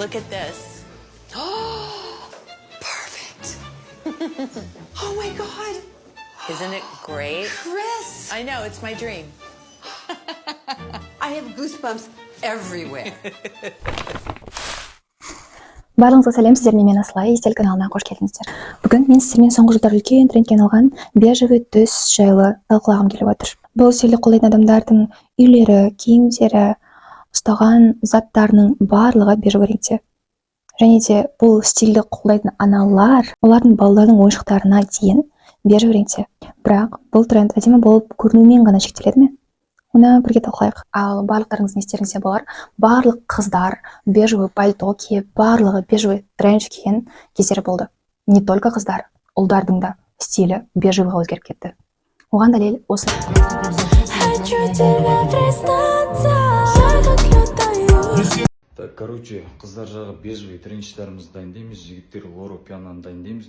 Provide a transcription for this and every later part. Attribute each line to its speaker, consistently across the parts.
Speaker 1: Look at this.
Speaker 2: Oh, perfect. Oh my God.
Speaker 1: Isn't it great?
Speaker 2: Chris.
Speaker 1: I know, it's my dream.
Speaker 2: I have goosebumps everywhere.
Speaker 3: Барлығыңызға сәлем! Сіздермен мен, Асылай. Естел каналына қош келдіңіздер! Бүгін мен сіздермен соңғы жылдары үлкен трендке айналған бежевый түс жайлы талқылағым келіп отыр. Бұл стильді қолдайтын адамдардың үйлері, киімдері, ұстаған заттарының барлығы бежевый реңкте. Және де бұл стильді қолдайтын аналар, олардың балаларының ойыншықтарына дейін бежевый реңкте. Бірақ бұл тренд әдемі болып көрінумен ғана шектеледі ме? Оны бірге талқылайық. Ал барлықтарыңыздың естеріңізде болар, барлық қыздар бежевый пальто киіп, барлығы бежевый тренч киген кездері болды. Не только қыздар, ұлдардың да стилі бежевый ға өзгеріп кетті. Оған дәлел осы.
Speaker 4: Хочу тебе признаться, я как лед таю.
Speaker 5: Так, короче, қыздар жағы бежевый тренчтарымызды дайындаймыз, жігіттер Лоро Пиананы дайындаймыз.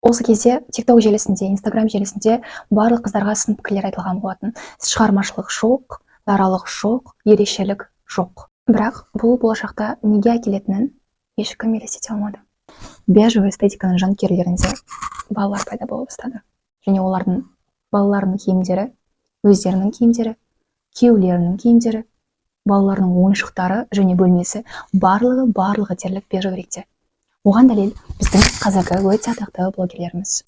Speaker 3: Осы кезде ТикТок желісінде, Инстаграм желісінде барлық қыздарға сын пікірлер айтылған болатын: шығармашылық жоқ, даралық жоқ, ерекшелік жоқ. Бірақ бұл болашақта неге әкелетінін ешкім елестете алмады. Бежевый эстетиканың жанкүйерлерінде балалар пайда бола бастады және олардың балаларының киімдері, өздерінің киімдері, күйеулерінің киімдері, балаларының ойыншықтары және бөлмесі, барлығы, барлығы дерлік бежевый реңкте. Оған дәлел біздің қазіргі өте атақты блогерлеріміз.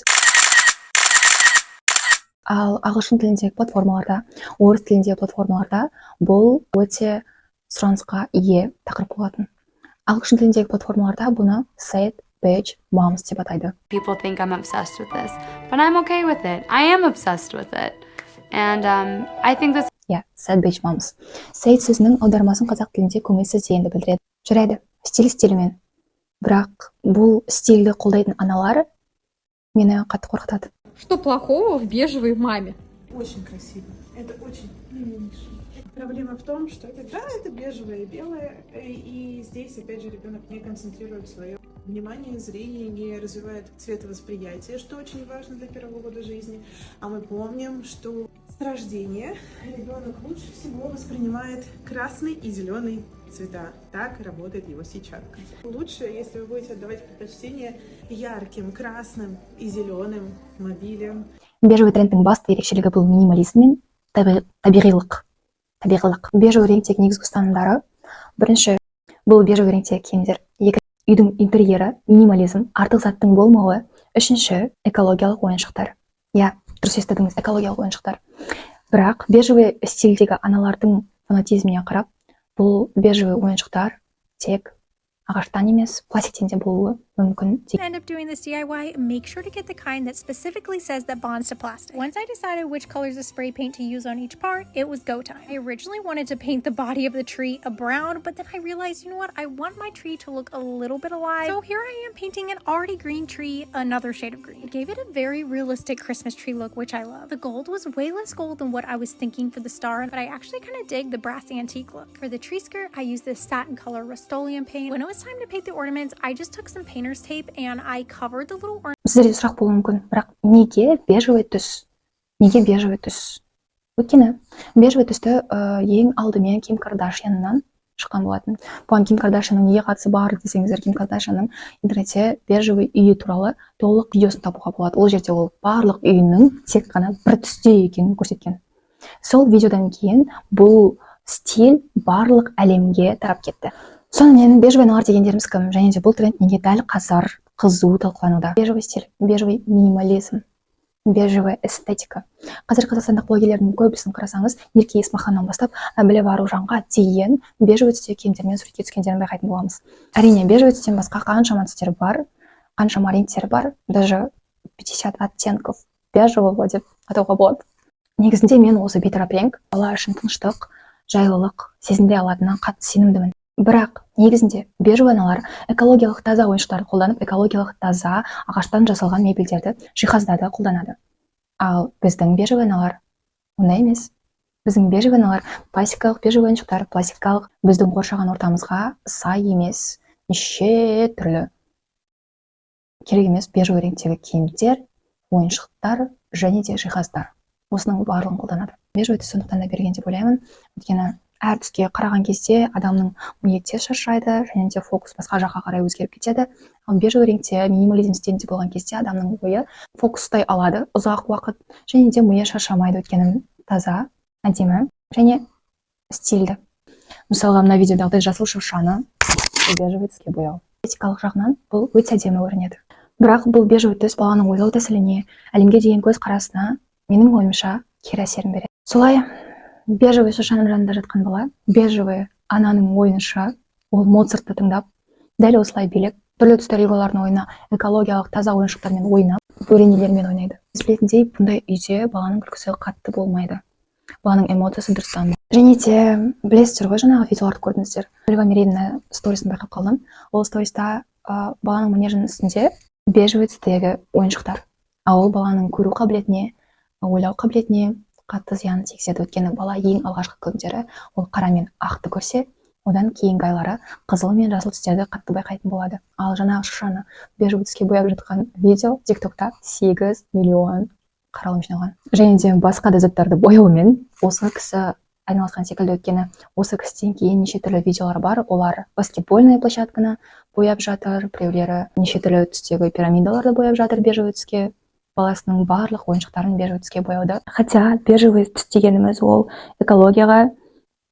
Speaker 3: Ал ағылшын тіліндегі платформаларда, орыс тіліндегі платформаларда бұл өте сұранысқа ие тақырып болатын. Ағылшын тіліндегі платформаларда бұны sad beige moms деп атайды.
Speaker 6: People think I'm obsessed with this, but I'm okay with it. I am obsessed with it. And I think this
Speaker 3: Иә, sad beige moms. Sad сөзінің аудармасын қазақ тілінде көңілсіз дегенді білдіреді. Жарайды, стиль стилімен, бірақ бұл стильді қолдайтын аналар мені қатты қорқытады.
Speaker 7: Что плохого в бежевой маме?
Speaker 8: Очень красиво. Это очень милейший. Проблема в том, что это, да, это бежевое и белое, и здесь, опять же, ребенок не концентрирует свое внимание, зрение, не развивает цветовосприятие, что очень важно для первого года жизни. А мы помним, что с рождения ребенок лучше всего воспринимает красный и зеленый цвета. Так работает его сетчатка. Лучше, если вы будете отдавать предпочтение ярким красным и зеленым мобилям.
Speaker 3: Бежевый трендтің басты ерекшелігі бұл минимализм мен табиғилық. Бежевый реңктегі негізгі ұстанымдары: бірінші, бұл бежевый реңктегі киімдер; екі, үйдің интерьері, минимализм, артық заттың болмауы; үшінші, экологиялық ойыншықтар. Иә, дұрыс естідіңіз, экологиялық ойыншықтар. Бірақ бежевый стильдегі аналардың фанатизміне қарап, бұл бежевый ойыншықтар тек ағаштан емес, пластиктен де болуы мүмкін.
Speaker 9: End up doing this DIY, make sure to get the kind that specifically says that bonds to plastic. Once I decided which colors of spray paint to use on each part, it was go time. I originally wanted to paint the body of the tree a brown, but then I realized, you know what? I want my tree to look a little bit alive. So here I am painting an already green tree another shade of green. It gave it a very realistic Christmas tree look, which I love. The gold was way less gold than what I was thinking for the star, but I actually kind of dig the brass antique look. For the tree skirt, I used this satin color Rust-Oleum paint. When it was time to paint the ornaments, I just took some painter's tape and I covered the little
Speaker 3: Сіздерде сұрақ болуы мүмкін: бірақ неге бежевый түс, неге бежевый түс? Өйткені бежевый түсті ең алдымен Ким Кардашьяннан шыққан болатын. Бұған Ким Кардашьянның неге қатысы бар десеңіздер, Ким Кардашьянның интернетте бежевый үйі туралы толық видеосын табуға болады. Ол жерде ол барлық үйінің тек қана бір түсте екенін көрсеткен. Сол видеодан кейін бұл стиль барлық әлемге тарап кетті. Сонымен, бежевый аналар дегендеріміз кім және де бұл тренд неге дәл қазір қызу талқылануда? Бежевый стиль, бежевый минимализм, бежевая эстетика. Қазір қазақстандық блогерлердің көбісін қарасаңыз, Ерке Есмаханнан бастап Әбілева Аружанға дейін бежевый түстегі киімдермен суретке түскендерін байқайтын боламыз. Әрине, бежевый түстен басқа қаншама түстер бар, қаншама реңктер бар, даже 50 оттенков бежевого деп атауға болады. Негізінде мен осы бейтарап реңк бала үшін тыныштық, жайлылық сезіндіре алатынына қатты сенімдімін. Бірақ негізінде бежевый аналар экологиялық таза ойыншықтарды қолданып, экологиялық таза ағаштан жасалған мебельдерді, жиһаздарды қолданады. Ал біздің бежевый аналар ондай емес. Біздің бежевый аналар пластикалық бежевый ойыншықтар, пластикалық, біздің қоршаған ортамызға сай емес, неше түрлі керек емес бежевый реңктегі киімдер, ойыншықтар және де жиһаздар, осының барлығын қолданады. Бежевый түс сондықтан да берген деп ойлаймын, өйткені әр түске қараған кезде адамның миы тез шаршайды және де фокус басқа жаққа қарай өзгеріп кетеді. Ал бежевый реңкте, минимализм стилінде болған кезде адамның ойы фокус ұстай алады ұзақ уақыт және де миы шаршамайды, өйткені таза, әдемі және стильді. Мысалға, мына видеодағыдай жасыл шыршаны бежевый түске бояу эстетикалық жағынан бұл өте әдемі көрінеді. Бірақ бұл бежевый түс баланың ойлау тәсіліне, әлемге деген көзқарасына, менің ойымша, кері әсерін береді. Солай, бежевый шыршаның жанында жатқан бала, бежевый ананың ойынша, ол Моцартты тыңдап, дәл осылай билеп, түрлі түсті леголардың ойына, экологиялық таза ойыншықтармен ойнап, бөренелермен ойнайды. Біз білетіндей, бұндай үйде баланың күлкісі қатты болмайды, баланың эмоциясы дұрыс дамымайды. Және де білесіздер ғой, жаңағы видеоларды көрдіңіздер, Ольга Мерейдің сторисын байқап қалдым. Ол сториста баланың манежінің үстінде бежевый түстегі ойыншықтар. Ал ол баланың көру қабілетіне, ойлау қабілетіне қатты зиянын тигізеді, өйткені бала ең алғашқы күндері ол қара мен ақты көрсе, одан кейінгі айлары қызыл мен жасыл түстерді қатты байқайтын болады. Ал жаңағы шыршаны бежевый түске бояп жатқан видео Тик Токта 8 миллион қаралым жинаған. Және де басқа да заттарды бояумен осы кісі айналысқан секілді, өйткені осы кісіден кейін неше түрлі видеолар бар. Олар баскетбольный площадканы бояп жатыр, біреулері неше түрлі түстегі пирамидаларды бояп жатыр бежевый түске. Баласының барлық ойыншықтарын бежевый түске бояуды. Хотя бежевый түс дегеніміз ол экологияға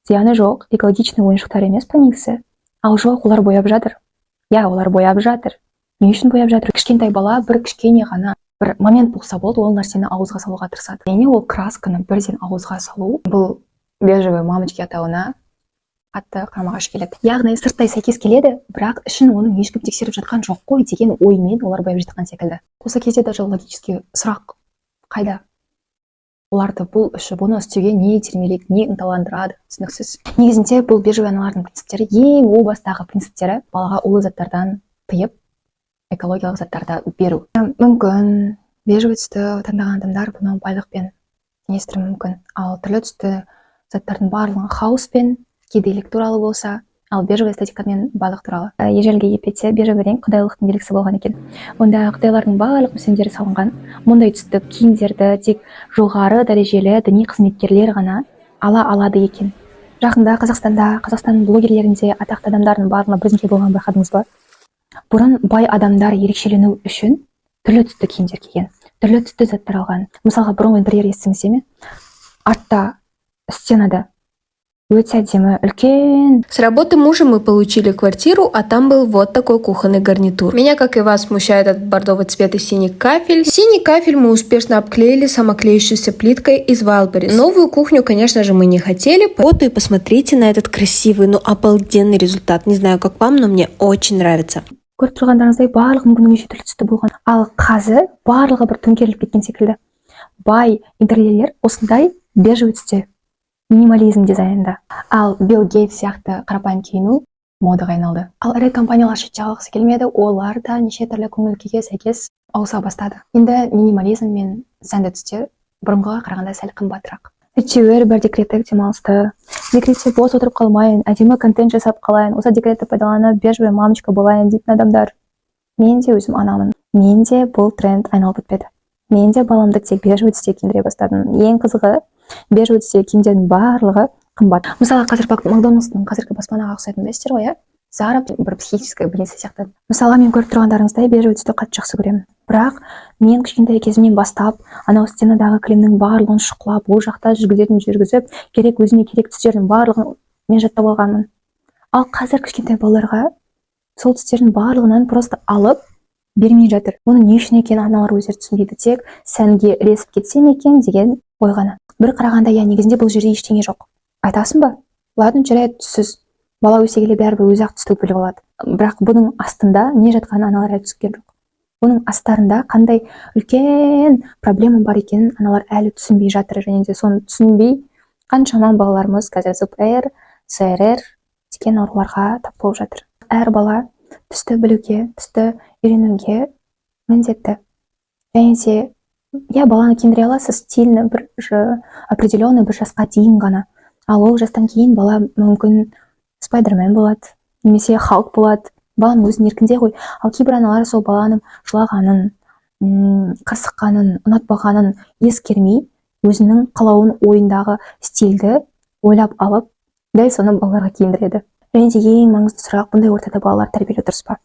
Speaker 3: зияны жоқ, экологичный ойыншықтар емес па негізі? Ал жоқ, олар бояп жатыр. Иә, олар бояп жатыр. Не үшін бояп жатыр? Кішкентай бала бір кішкене ғана бір момент болса болды, ол нәрсені ауызға салуға тырысады. Және ол красканы бірден ауызға салу, бұл бежевый мамочки атауына қатты қарама қайшы келеді. Яғни сырттай сәйкес келеді, бірақ ішін оның ешкім тексеріп жатқан жоқ қой деген оймен олар бояп жатқан секілді. Осы кезде даже логический сұрақ қайда? Оларды бұл іші, бұны істеуге не итермелейді, не ынталандырады, түсініксіз. Негізінде бұл бежевый аналардың принциптері, ең о бастағы принциптері — балаға улы заттардан тыйып, экологиялық заттарды беру. Мүмкін, бежевый түсті таңдаған адамдар бұны байлықпен теңестіруі мүмкін. Ал түрлі түсті заттардың барлығын хаос пен кедейлік туралы болса, ал бежевый эстетика мен байлық туралы. Ежелгі Египетте бежевый рең құдайлықтың белгісі болған екен. Онда құдайлардың барлық мүсіндері салынған. Мұндай түсті киімдерді тек жоғары дәрежелі діни қызметкерлер ғана ала алады екен. Жақында Қазақстанда, Қазақстан блогерлерінде, атақты адамдардың барлығына бірдеңке болғанын байқадыңыз ба? Бұрын бай адамдар ерекшелену үшін түрлі түсті киімдер киген, түрлі түсті заттар алған. Мысалға, бұрынғы интерьер есіңізде ме? Артта, стенада өте әдемі үлкен
Speaker 10: С работы мужа мы получили квартиру, а там был вот такой кухонный гарнитур. Меня, как и вас, смущает этот бордовый цвет и синий кафель. Синий кафель мы успешно обклеили самоклеющейся плиткой из Wildberries. Новую кухню, конечно же, мы не хотели. Вот и посмотрите на этот красивый, ну, обалденный результат. Не знаю, как вам, но мне очень нравится.
Speaker 3: Көріп тұрғандарыңыздай, барлық мүмкіндігінше түрлі түсті болған. Ал қазір барлығы бір төңкеріліп кеткен секілді. Бай интерьерлер осындай бежевый түсте, минимализм дизайнында. Ал Билл Гейтс сияқты қарапайым киіну модаға айналды. Ал ірі компаниялар шетте қалғысы келмеді, олар да неше түрлі көңіл күйге сәйкес ауыса бастады. Енді минимализм мен сәнді түстер бұрынғыға қарағанда сәл қымбатырақ. Әйтеуір бір декреттік демалысты, декретте бос отырып қалмайын, әдемі контент жасап қалайын, осы декретті пайдаланып, бежевый мамочка болайын дейтін адамдар, мен де өзім анамын, мен де бұл тренд айналып өтпеді. Мен де баламды тек бежевый түсте киіндіре бастадым. Ең қызығы, бежевый түстегі киімдердің барлығы қымбат. Мысалы, қазір Макдональдстың қазіргі баспанаға ұқсайтын, білесіздер ғой, иә, Зара бір психическая больница сияқты. Мысалға, мен, көріп тұрғандарыңыздай, бежевый түсті қатты жақсы көремін. Бірақ мен кішкентай кезімнен бастап анау стенадағы кілемнің барлығын шұқылап, ол жақта жүргізетін жүргізіп, керек, өзіме керек түстердің барлығын мен жаттап алғанмын. Ал қазір кішкентай балаларға сол түстердің барлығынан просто алып бермей жатыр. Оның не үшін екенін аналар өздері түсінбейді, тек сәнге ілесіп кетсем екен деген ой ғана. Бір қарағанда, иә, негізінде бұл жерде ештеңе жоқ айтасың ба? Ладно, жарайды, түссіз. Бала өсе келе бәрібір өзі ақ түсті біліп алады. Бірақ бұның астында не жатқанын аналар әлі түсінген жоқ. Бұның астарында қандай үлкен проблема бар екенін аналар әлі түсінбей жатыр. Және де соны түсінбей қаншама балаларымыз қазір ЗПР, ЗРР деген ауруларға тап болып жатыр. Әр бала түсті білуге, түсті үйренуге міндетті. Және де, иә, баланы киіндіре аласыз стильно бір определенный бір жасқа дейін ғана. Ал ол жастан кейін бала мүмкін Спайдермен болады немесе Халк болады. Баланың өзінің еркінде ғой. Ал кейбір аналар сол баланың жылағанын, қырсыққанын, ұнатпағанын ескермей Өзінің қалауын, ойындағы стильді ойлап алып, дәл соны балаларға киіндіреді. Және де ең маңызды сұрақ: бұндай ортада балалар тәрбиелеу дұрыс па?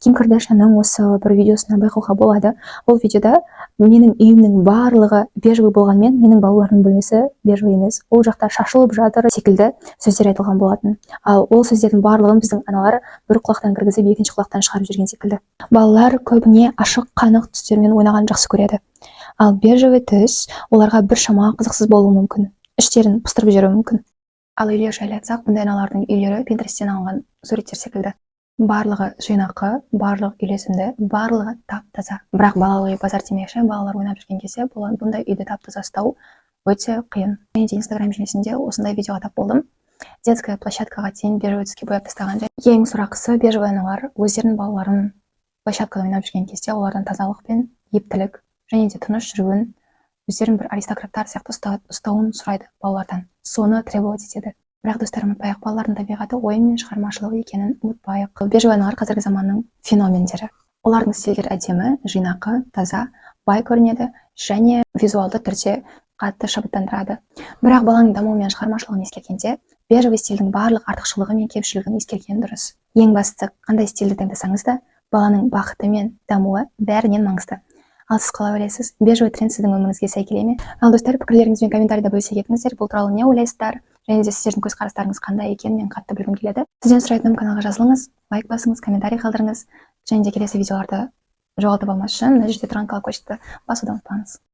Speaker 3: Ким Кардашьянның осы бір видеосынан байқауға болады. Ол видеода менің үйімнің барлығы бежевый болғанмен, менің балаларымның бөлмесі бежевый емес, ол жақта шашылып жатыр секілді сөздер айтылған болатын. Ал ол сөздердің барлығын біздің аналар бір құлақтан кіргізіп, екінші құлақтан шығарып жүрген секілді. Балалар көбіне ашық, қанық түстермен ойнағанды жақсы көреді. Ал бежевый түс оларға біршама қызықсыз болуы мүмкін, іштерін пыстырып жіберуі мүмкін. Ал үйлер жайлы айтсақ, бұндай аналардың үйлері Пинтересттен алынған суреттер секілді: барлығы жинақы, барлығы үйлесімді, барлығы тап таза. Бірақ балалы үй базар демекші, балалар ойнап жүрген кезде бұндай үйді тап таза ұстау өте қиын. Және де Инстаграм желісінде осындай видеоға тап болдым: детская площадкаға дейін бежевый түске бояп тастаған. Ең сорақысы, бежевый аналар өздерінің балаларын площадкада ойнап жүрген кезде олардан тазалық пен ептілік және де тыныш жүруін, өздерін бір аристократтар сияқты ұстауын сұрайды балалардан, соны требовать етеді. Бірақ, достар, ұмытпайық, балалардың табиғаты ойын мен шығармашылық екенін ұмытпайық. Бежевый аналар қазіргі заманның феномендері. Олардың стильдері әдемі, жинақы, таза, бай көрінеді және визуалды түрде қатты шабыттандырады. Бірақ баланың дамуы мен шығармашылығын ескергенде, бежевый стильдің барлық артықшылығы мен кемшілігін ескерген дұрыс. Ең бастысы, қандай стильді таңдасаңыз да, баланың бақыты мен дамуы бәрінен маңызды. Ал сіз қалай ойлайсыз, бежевый тренд сіздің өміріңізге сай келе ме? Ал, достар, пікірлеріңізбен комментарийда бөлісе кетіңіздер. Бұл туралы не ойлайсыздар және де сіздердің көзқарастарыңыз қандай екенін мен қатты білгім келеді. Сізден сұрайтыным: каналға жазылыңыз, лайк басыңыз, комментарий қалдырыңыз және де келесі видеоларды жоғалтып алмас үшін мына жерде тұрған колокольчикті басуды ұмытпаңыз.